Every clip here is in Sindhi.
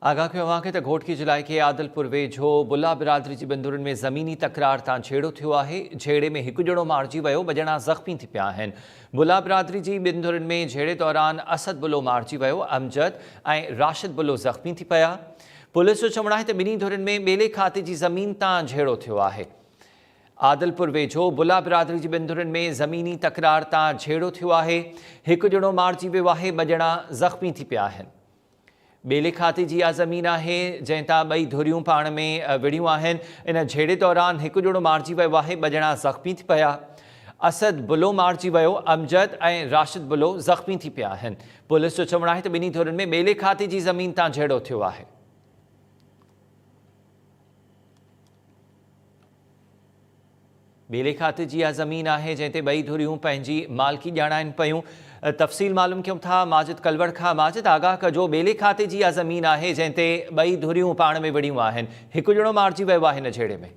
آگاهه ڪيو اوهان کي ته گهوٽڪي جي علائقي عادلپور ويجهو بلا برادري جي ٻن ڌرين ۾ زميني تڪرار تان جهيڙو ٿيو آهي، جهيڙي ۾ هڪ ڄڻو مارجي ويو، ٻه ڄڻا زخمي ٿي پيا آهن. بلا برادري جي ٻن ڌرين ۾ جهيڙي دوران اسد بلو مارجي ويو، امجد ۽ راشد بلو زخمي ٿي پيا. پوليس جو چوڻ آهي ته ٻنهي ڌرين ۾ ٻيلي کاتي جي زمين تان جهيڙو ٿيو آهي. عادلپور ويجهو بلا برادري جي ٻن ڌرين ۾ زميني تڪرار تان جهيڙو ٿيو آهي، هڪ ڄڻو مارجي ويو آهي، ٻه ڄڻا زخمي ٿي پيا آهن. ٻيلي کاتي جي اها زمين آهي، جنهن تان ٻئي ڌريون پاڻ ۾ وڙهيون آهن. ان جهيڙي دوران هڪ ڄڻو مارجي ويو آهي، ٻه ڄڻا زخمي ٿي پيا. اسد بلو مارجي ويو، امجد ۽ راشد بلو زخمي ٿي پيا آهن. پوليس جو چوڻ آهي ته ٻنهي ڌرين ۾ ٻيلي کاتي جي زمين تان جهيڙو ٿيو آهي. ٻيلي کاتي جي اها زمين آهي جنهن تي ٻئي ڌريون پنهنجي مالڪي ڄاڻائن پيون. تفصيل معلوم ڪيون ٿا ماجد ڪلوڙ کان. ماجد آگاهه ڪجو ٻيلي کاتي جي اها زمين آهي جنهن تي ٻئي ڌريون پاڻ ۾ وڙهيون آهن. هڪ ڄڻو مارجي ويو آهي هن جهيڙي ۾.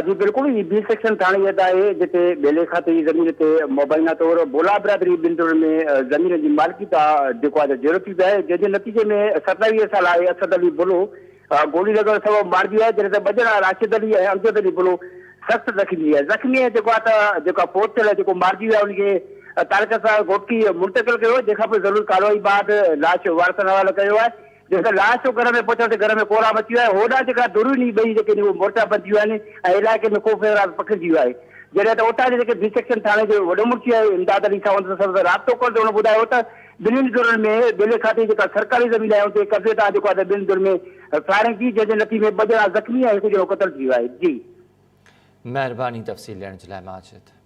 جي بلڪل هي بي سيڪشن ٿاڻي حد آهي جتي ٻيلي کاتي جي زمين تي مبينا طور بولا برادري ٻن ڌرين ۾ زمين جي مالڪي تان جيڪو آهي جهيڙو ٿي پيو آهي جنهن جي نتيجي ۾ 27 سالا اسد علي بلو گولي لڳڻ سبب مارجي ويا جڏهن ته ٻه ڄڻا راشد علي ۽ امجد علي بلو سخت زخمي ٿي ويا. زخمي ۽ جيڪو آهي ته جيڪو آهي فوت ٿيل جيڪو مارجي ويا ان کي تعلقه سان گهوٽڪي منتقل ڪيو ويو جنهن کان پوء ضروري ڪارروائي بعد لاش وارثن حوالي ڪيو ويو آهي جڏهن ته لاش جو گهر ۾ پهچڻ تي گهر ۾ ڪهرام مچي ويو آهي هوڏانهن جيڪا ڌريون ني ٻئي جيڪي ني مورچا بندي ويا آهن ۽ علائقي ۾ خوف هراس پکڙجي ويو آهي جڏهن ته اتان جي جيڪي بي سيڪشن ٿاڻي جو وڏو منشي آهي امداد علي ساوند سان رابطو ڪرڻ تي هن ٻڌايو ته ٻنهين ڌرين ۾ ٻيلي کاتي جي جيڪا سرڪاري زمين آهي ان تي قبضي تان جيڪو آهي ته ٻن ڌرين ۾ فائرنگ ٿي جنهن جي نتيجي ۾ ٻه ڄڻا زخمي ۽ هڪ ڄڻو قتل ٿي ويو آهي. جي. مهرباني تفصيل ڏيڻ جي لاء ماجد.